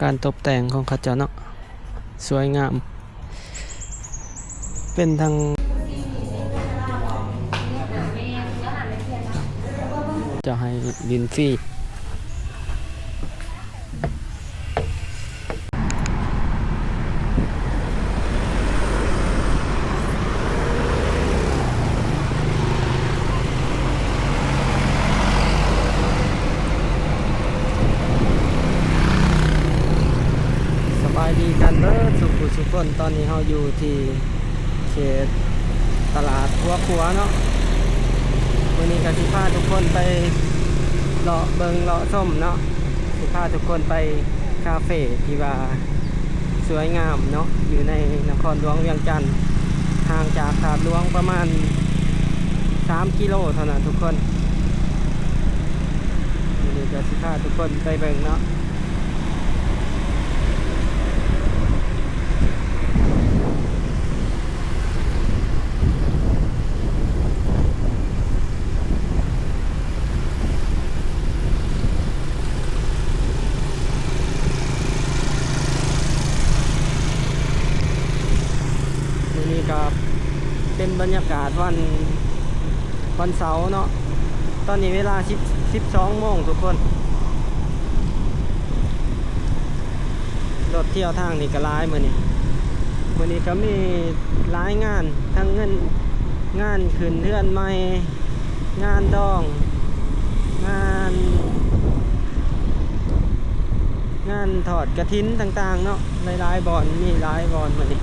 ການຕົບແຕ່ງຂອງເຂົາເຈົ້າເນາະ ສວຍງາມ ເປັນທັງ ເຈົ້າໃຫ້ຫຼິ້ນຟຣີ. ສະບາຍດີກັນເບີດສູ່ຜູ້ສູ່ຄົນ, ຕອນນີ້ເຮົາຢູ່ທີ່ເຂດຕະຫຼາດຫົວຂົວເນາະ. ມື້ນີ້ກໍຊິພາທຸກຄົນໄປເລາະເບິ່ງເລາະຊົມເນາະ, ຊິພາທຸກຄົນໄປ ຄາເຟທີ່ວ່າສວຍງາມເນາະ ຢູ່ໃນນະຄອນຫຼວງວຽງຈັນ, ຫ່າງຈາກທາດຫຼວງປະມານສາມກິໂລເທົ່ານັ້ນທຸກຄົນ. ມື້ນີ້ກໍຊິພາທຸກຄົນໄປເບິ່ງເນາະ. ມື້ນີ້ກໍເປັນບັນຍາກາດວັນ ວັນເສົາເນາະ, ຕອນນີ້ເວລາສິບ ສິບສອງໂມງທຸກຄົນ. ລົດທ່ຽວທາງນີ້ກໍຫຼາຍມື້ນີ້, ມື້ນີ້ກໍມີຫຼາຍງານ ທັງເງິນ ງານຂຶ້ນເຮືອນໃໝ່, ງານດອງ, ງານ ງານທອດກະຖິນຕ່າງໆເນາະ, ຫຼາຍໆບ່ອນ ມີຫຼາຍບ່ອນມື້ນີ້.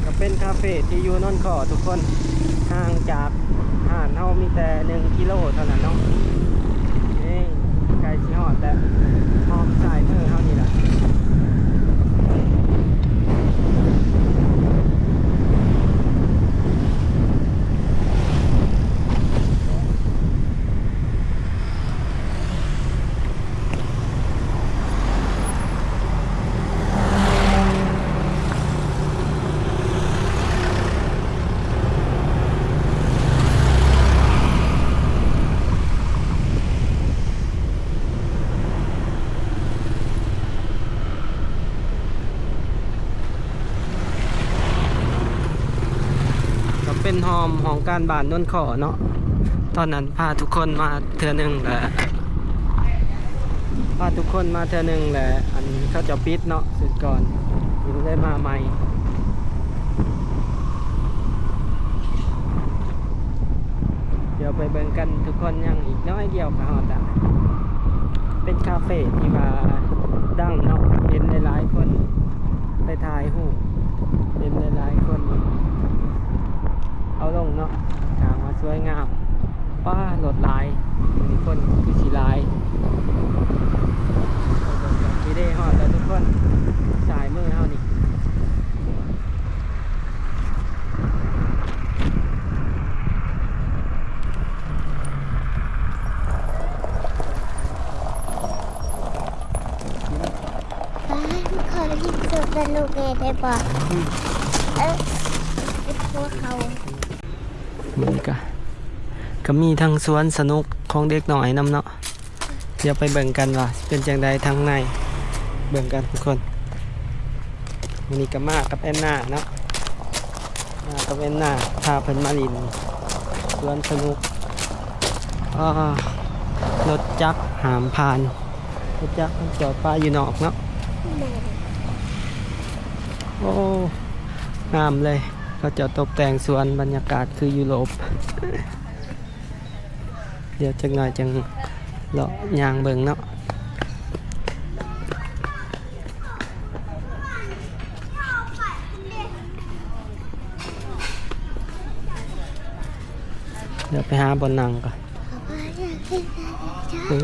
ກໍເປັນຄາເຟທີ່ຢູ່ນອນຄໍທຸກຄົນ, ຫ່າງຈາກຮ້ານເຮົາມີແຕ່ໜຶ່ງກິໂລເທົ່ານັ້ນເນາະ. ນີ້ໃກ້ຊິຮອດແລ້ວ, ຫ້ອງຊ້າຍມືເຮົານີ້ລະ. ກໍເປັນຫ້ອງ ຫ້ອງການບ້ານໂນນຄໍເນາະ, ຕອນນັ້ນພາທຸກຄົນມາເທື່ອໜຶ່ງແລ້ວ ພາທຸກຄົນມາເທື່ອໜຶ່ງແລ້ວ ອັນເຂົາເຈົ້າປິດເນາະ ຊຸດກ່ອນ ກໍເລີຍມາໃໝ່. ດຽວໄປເບິ່ງກັນທຸກຄົນ, ຍັງອີກໜ້ອຍດຽວກໍຮອດລະ. ເປັນຄາເຟທີ່ວ່າດັງເນາະ, ເຫັນຫຼາຍໆຄົນໄປຖ່າຍຮູບ, ເຫັນຫຼາຍໆຄົນເອົາລົງເນາະ, ກາງວ່າສວຍງາມ. ປ້າ ລົດຫຼາຍ, ມື້ນີ້ຄົນຄືຊິຫຼາຍ. ນີ້ເດ້ ຮອດແລ້ວທຸກຄົນ, ຊ້າຍມືເຮົານີ້. ປ້າ ມາຂໍຫຼິ້ນສົກກັບລູກແດ່ໄດ້ບໍ່? ອືມ ເອີ ເປັນພວກເຂົາ. ມື້ນີ້ກະ ກະມີທັງສວນສະໜຸກຂອງເດັກນ້ອຍນຳເນາະ. ດຽວໄປເບິ່ງກັນວ່າເປັນຈັ່ງໃດທາງໃນ, ເບິ່ງກັນທຸກຄົນ. ມື້ນີ້ກະມາກັບແອນນາເນາະ, ມາກັບແອນນາ ພາເພິ່ນມາຫຼິ້ນສວນສະໜຸກ. ອ້າ ລົດຈັກຫ້າມຜ່ານ, ລົດຈັກມັນຈອດປະຢູ່ນອກເນາະ. ໂອ້ ງາມເລີຍ. ເຂົາເຈົ້າຕົບແຕ່ງສວນ ບັນຍາກາດຄືຢູໂຣບ. ດຽວຈັກໜ້ອຍຈັ່ງເລາະຍ່າງເບິ່ງເນາະ. ໄປ ມັນ ດຽວໄປຫາບ່ອນນັ່ງກ່ອນ. ເອີ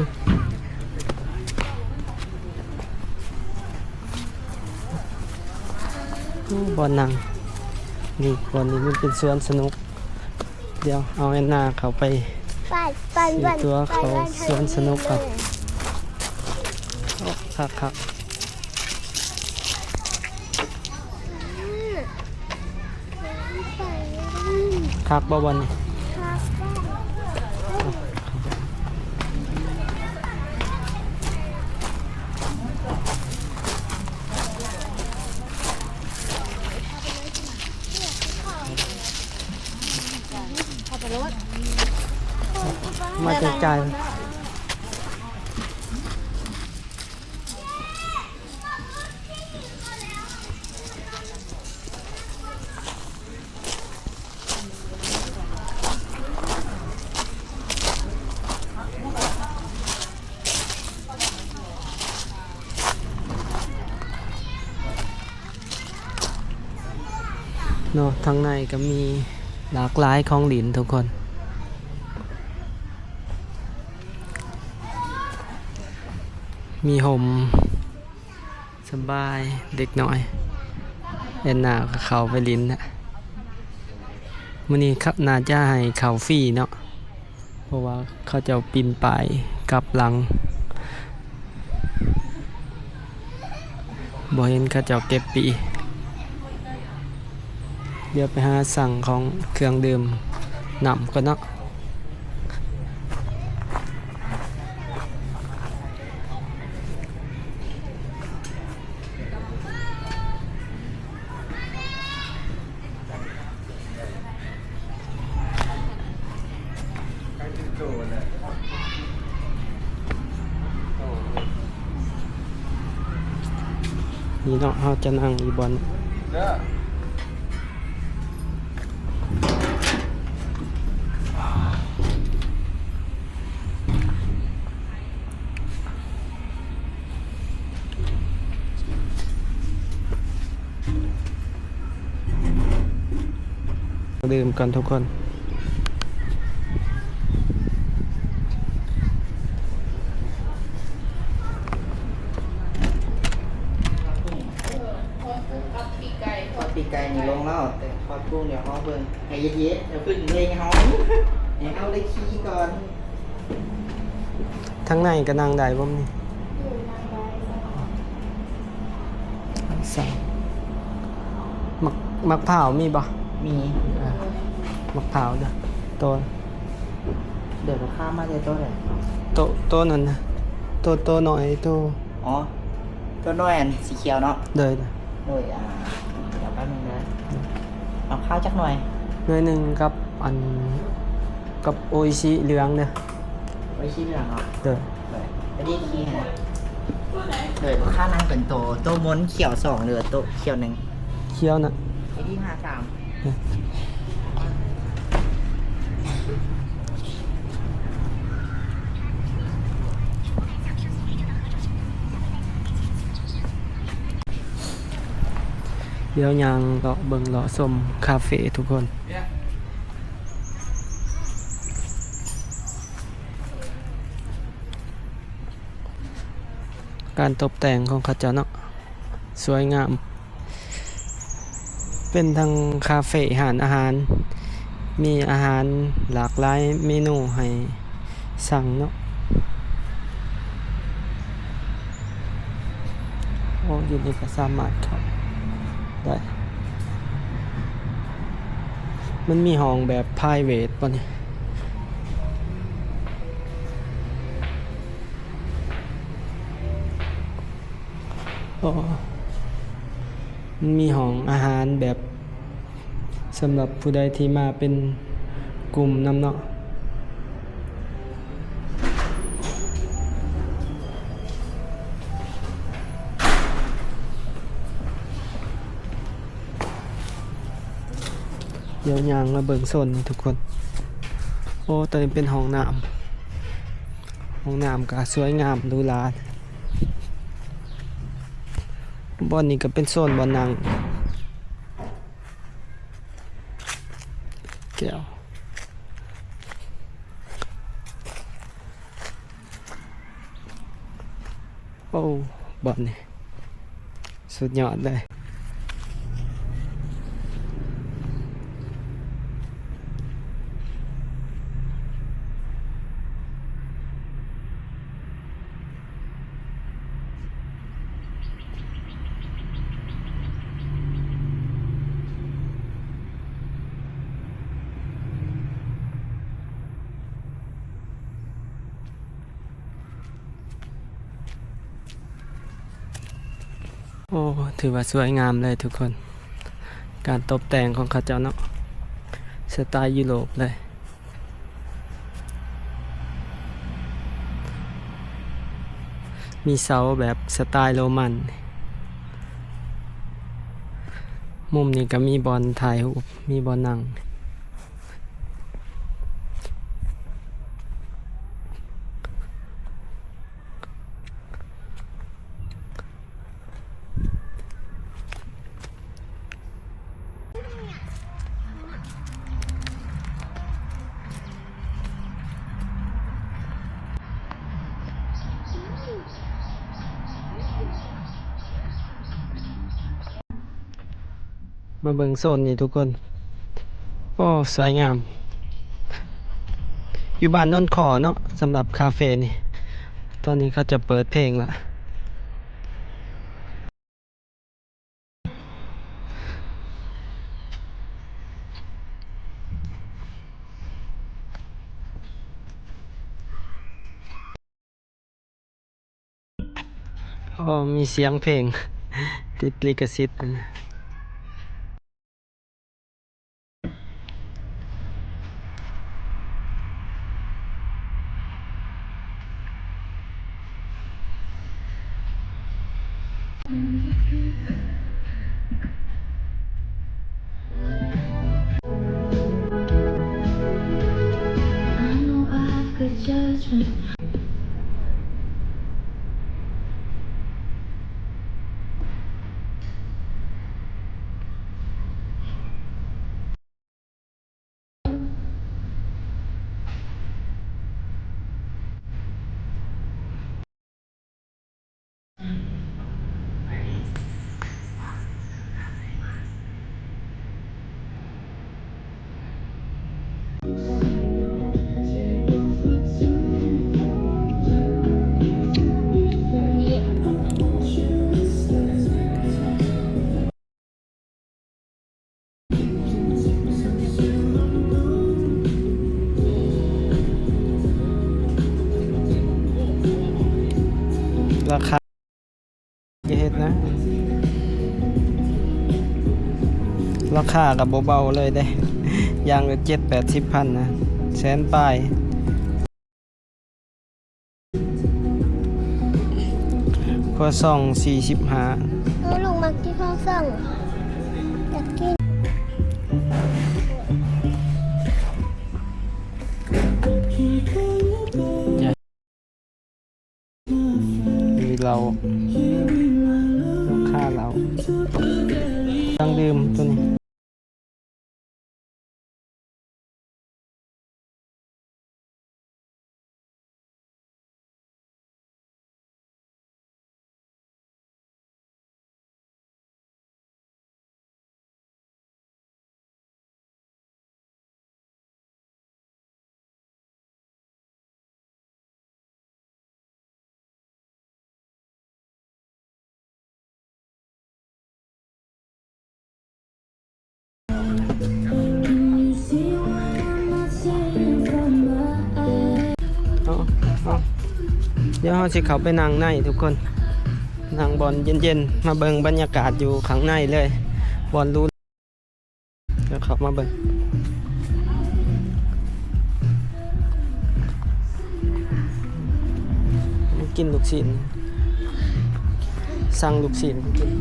ໂອ້ ບ່ອນນັ່ງ ນີ້ ບ່ອນນີ້ມັນເປັນສວນສະໜຸກ. ດຽວເອົາແອນນາເຂົ້າໄປ ໄປ ໄປ ໄປ ໃຫ້ຕົວເຂົ້າສວນສະໜຸກກ່ອນ. ໂອ້ ຄັກໆ. ຄັກບໍ່ບ່ອນນີ້? ຄັກ. ມາແຈກຈ່າຍ. ເນາະ ທາງໃນກໍມີຫຼາກຫຼາຍຂອງຫຼິ້ນທຸກຄົນ. ມີຮົ່ມ ສະບາຍເດັກນ້ອຍ. ແອນນາກໍເຂົ້າໄປຫຼິ້ນນະ. ມື້ນີ້ໜ້າຈະໃຫ້ເຂົ້າຟຣີເນາະ ເພາະວ່າເຂົາເຈົ້າປິ່ນປ້າຍກັບຫຼັງ ບໍ່ເຫັນເຂົາເຈົ້າເກັບປີ້. ດຽວໄປຫາສັ່ງຂອງເຄື່ອງດື່ມ ນ້ຳກ່ອນເນາະ. ນີ້ເນາະ ເຮົາຈະນັ່ງຢູ່ບ່ອນ ດື່ມກ່ອນທຸກຄົນ. ທອດປີກໄກ່ນີ້ລົງແລ້ວ ແຕ່ທອດກຸ້ງດຽວເຮົາເບິ່ງໃຫ້ເຢັດໆ ຢ່າເພິ່ງເລັ່ງເຮົາ ໃຫ້ເຮົາໄດ້ຂີ່ກ່ອນ. ທາງໃນກໍນັ່ງໄດ້ບໍ່ນີ້? ໂດຍ ນັ່ງໄດ້. ສັ່ງ ໝາກ ໝາກພ້າວມີບໍ່? ມີ. ເອີ ໝາກພ້າວເດີ ໂຕ ເດີ ລູກຄ້າມາແຕ່ໂຕໃດ? ໂຕ ໂຕນັ້ນນະ ໂຕ ໂຕນ້ອຍ ໂຕ ອໍ ໂຕນ້ອຍອັນສີຂຽວເນາະ. ໂດຍ ໂດຍ ອ່າ ດຽວແປັບໜຶ່ງເດີ ເອົາຂ້າວຈັກໜ່ວຍ? ໜ່ວຍໜຶ່ງກັບອັນ ກັບໂອອິຊິເຫຼືອງເດີ. ໂອອິຊິເຫຼືອງເນາະ. ໂດຍ ໂດຍ ອັນນີ້ຄືຫຍັງ? ໂດຍ ລູກຄ້ານັ່ງເປັນໂຕ ໂຕມົນຂຽວສອງ ຫຼືວ່າໂຕຂຽວໜຶ່ງ? ຂຽວນະ ເອັດດີຫ້າສາມ. ດຽວຍ່າງເລາະເບິ່ງເລາະຊົມຄາເຟທຸກຄົນ. ການຕົບແຕ່ງຂອງເຂົາເຈົ້າເນາະ ສວຍງາມ. ເປັນທັງຄາເຟ ຮ້ານອາຫານ ມີອາຫານຫຼາກຫຼາຍເມນູໃຫ້ສັ່ງເນາະ. ໂອ້ ຢູ່ນີ້ກໍສາມາດເຂົ້າໄດ້. ມັນມີຫ້ອງແບບ private ບໍ່ນີ້? ອໍ ມັນມີຫ້ອງອາຫານແບບສຳລັບຜູ້ໃດທີ່ມາເປັນກຸ່ມນຳເນາະ. ດຽວຍ່າງມາເບິ່ງໂຊນນີ້ທຸກຄົນ. ໂອ້ ໂຕນີ້ເປັນຫ້ອງນ້ຳ ຫ້ອງນ້ຳກໍສວຍງາມຫຼູຫຼາ. ບ່ອນນີ້ກໍເປັນໂຊນບ່ອນນັ່ງແກ້ວ. ໂອ້ ບ່ອນນີ້ສຸດຍອດເລີຍ. ໂອ້ ຖືວ່າສວຍງາມເລີຍທຸກຄົນ ການຕົບແຕ່ງຂອງເຂົາເຈົ້າເນາະ ສະໄຕລ໌ຢູໂຣບເລີຍ. ມີເສົາແບບສະໄຕລ໌ໂຣມັນ. ມຸມນີ້ກໍມີບ່ອນຖ່າຍຮູບ ມີບ່ອນນັ່ງ. ມາເບິ່ງໂຊນນີ້ທຸກຄົນ ໂອ້ ສວຍງາມ ຢູ່ບ້ານໂນນຂໍເນາະ ສຳລັບຄາເຟນີ້. ຕອນນີ້ເຂົາຈະເປີດເພງລະ. ໂອ້ ມີສຽງເພງ ຕິດລິຂະສິດ. ລາຄາ ຢ່າເຮັດນະ ລາຄາກໍບໍ່ເບົາເລີຍເດ້ ຢ່າງລະເຈັດແປດສິບພັນນະ ແສນປາຍ. ຄົວຊອງສີ່ສິບຫ້າ. ເອີ ລູກມັກກິນຄົວຊອງ ຢາກກິນ ມີເຫຼົ້າ ລາຄາເຫຼົ້າ ເຄື່ອງດື່ມໂຕນີ້. ເອົາ ເອົາ ດຽວເຮົາຊິເຂົ້າໄປນັ່ງໃນທຸກຄົນ ນັ່ງບ່ອນເຢັນໆ ມາເບິ່ງບັນຍາກາດຢູ່ຂ້າງໃນເລີຍ ບ່ອນຫຼູ ດຽວເຂົ້າມາເບິ່ງ ມາກິນລູກຊີ້ນ ສັ່ງລູກຊີ້ນກິນ.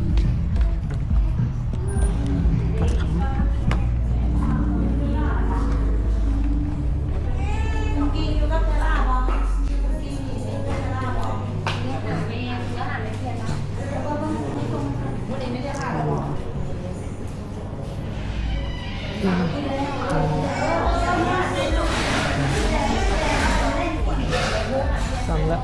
ສັ່ງແລ້ວ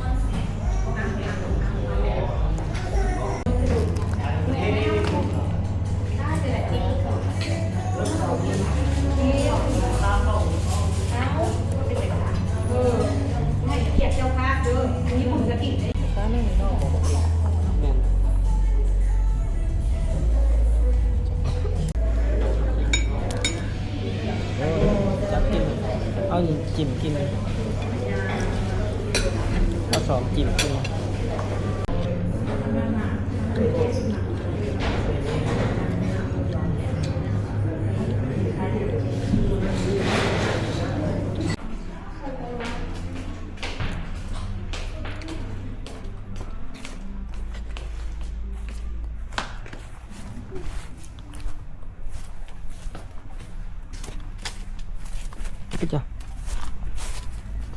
ເອົານີ້ຈິ້ມກິນ ເອົາຊ້ອນຈິ້ມກິນ.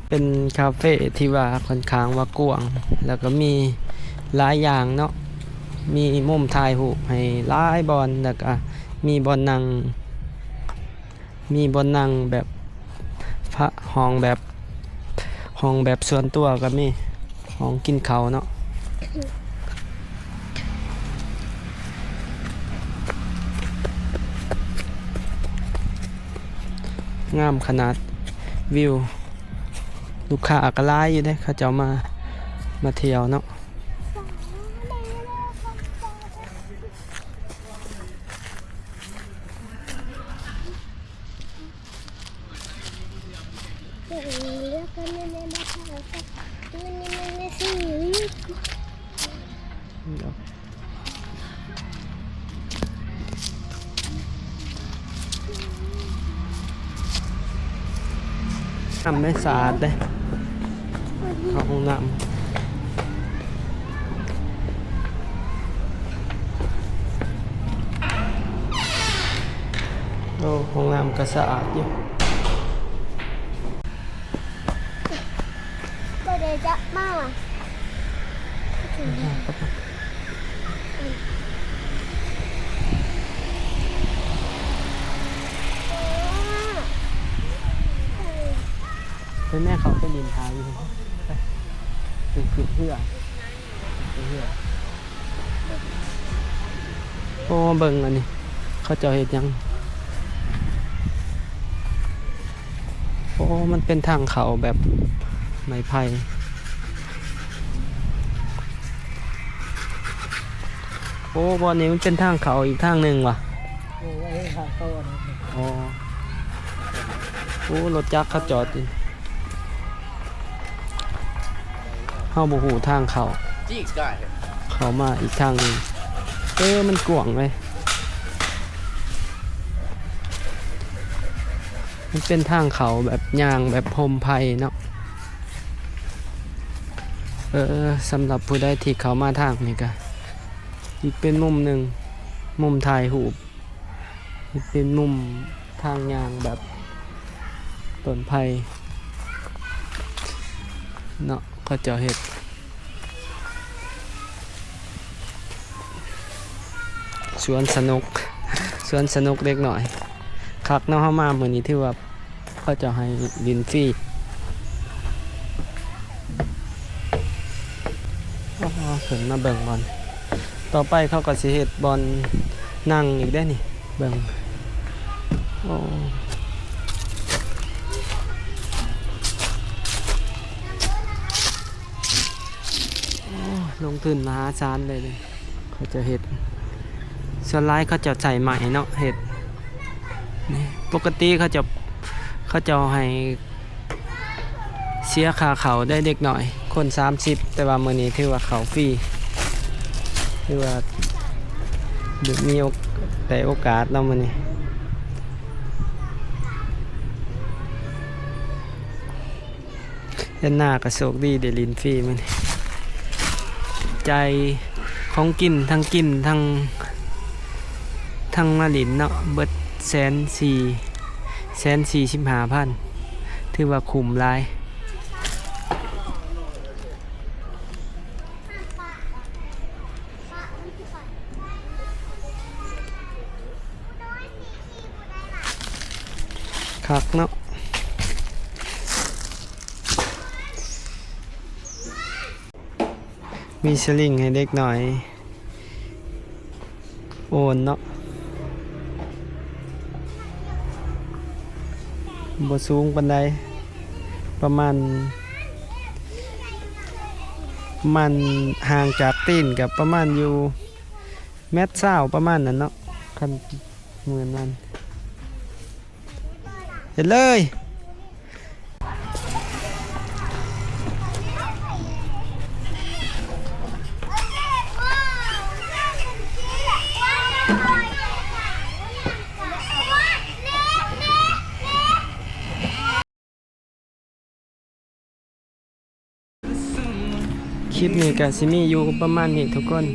ເປັນຄາເຟທີ່ວ່າຂ້ອນຂ້າງວ່າກວ້າງ ແລ້ວກໍມີຫຼາຍຢ່າງເນາະ ມີມຸມຖ່າຍຮູບໃຫ້ຫຼາຍບ່ອນ ແລ້ວກໍມີບ່ອນນັ່ງ ມີບ່ອນນັ່ງແບບ ພະ ຫ້ອງແບບ ຫ້ອງແບບສ່ວນຕົວກໍມີ ຫ້ອງກິນເຂົ້າເນາະ. ງາມຂະໜາດ ວິວ ລູກຄ້າກໍຫຼາຍຢູ່ເດ້ ເຂົາເຈົ້າມາ ມາທ່ຽວເນາະ. ນ້ຳໄດ້ສະອາດເດ້ ເຂົ້າຫ້ອງນ້ຳ. ໂອ້ ຫ້ອງນ້ຳກໍສະອາດຢູ່. ບໍ່ໄດ້ຈັບມາ. ໄປແມ່ ເຂົາໄປຫຼິ້ນທາງຢູ່ ໄປ ໄປຂຶ້ນເຮືອ ຂຶ້ນເຮືອ. ໂອ້ ເບິ່ງອັນນີ້ ເຂົາເຈົ້າເຮັດຫຍັງ? ໂອ້ ມັນເປັນທາງເຂົ້າແບບໄມ້ໄຜ່. ໂອ້ ບ່ອນນີ້ມັນເປັນທາງເຂົ້າອີກທາງໜຶ່ງຫວາ? ໂອ້ ອັນນີ້ທາງເຂົ້າອັນນີ້. ອໍ ໂອ້ ລົດຈັກເຂົາຈອດຢູ່. ເຮົາບໍ່ຮູ້ທາງເຂົ້າ ເຂົ້າມາອີກທາງໜຶ່ງ. ເອີ ມັນກວ້າງເລີຍ. ມັນເປັນທາງເຂົ້າແບບຍ່າງແບບຮົ່ມໄຜ່ເນາະ. ເອີ ສຳລັບຜູ້ໃດທີ່ເຂົ້າມາທາງນີ້ກະ ອີກເປັນມຸມໜຶ່ງ ມຸມຖ່າຍຮູບ. ເປັນມຸມທາງຍ່າງແບບຕົ້ນໄຜ່ເນາະ ເຂົາເຈົ້າເຮັດສວນສະໜຸກ ສວນສະໜຸກເດັກນ້ອຍ. ຄັກເນາະ ເຮົາມາມື້ນີ້ຖືວ່າ ເຂົາເຈົ້າໃຫ້ຫຼິ້ນຟຣີ. ອໍ ຂຶ້ນມາເບິ່ງບ່ອນ ຕໍ່ໄປເຂົາກໍຊິເຮັດບ່ອນນັ່ງອີກເດ້ນີ້ ເບິ່ງ. ໂອ້ ໂອ້ ລົງທຶນມະຫາສານເລີຍນີ້. ເຂົາເຈົ້າເຮັດ ສ່ວນຫຼາຍເຂົາເຈົ້າໃຊ້ໄມ້ເນາະເຮັດນີ້. ປົກກະຕິເຂົາເຈົ້າ ເຂົາເຈົ້າໃຫ້ເສຍຄ່າເຂົ້າໄດ້ເດັກນ້ອຍ ຄົນສາມສິບ ແຕ່ວ່າມື້ນີ້ຖືວ່າເຂົ້າຟຣີ ຖືວ່າໄດ້ມີໂອ ໄດ້ໂອກາດເນາະມື້ນີ້. ແອນນາກໍໂຊກດີໄດ້ຫຼິ້ນຟຣີມື້ນີ້ ຈ່າຍຂອງກິນ ທັງກິນ ທັງ ທັງມາຫຼິ້ນເນາະ ເບິດແສນສີ່ ແສນສີ່ສິບຫ້າພັນ ຖືວ່າຄຸ້ມຫຼາຍ. ຄັກເນາະ ມີສະລິງໃຫ້ເດັກນ້ອຍໂອນເນາະ ບໍ່ສູງປານໃດ ປະມານ ປະມານຫ່າງຈາກຕີນກໍປະມານຢູ່ແມັດຊາວ ປະມານນັ້ນເນາະ ຄັນເໝືອນນັ້ນ. ເຮັດເລີຍ ຄລິບນີ້ກະຊິມີຢູ່ປະມານນີ້ທຸກຄົນ.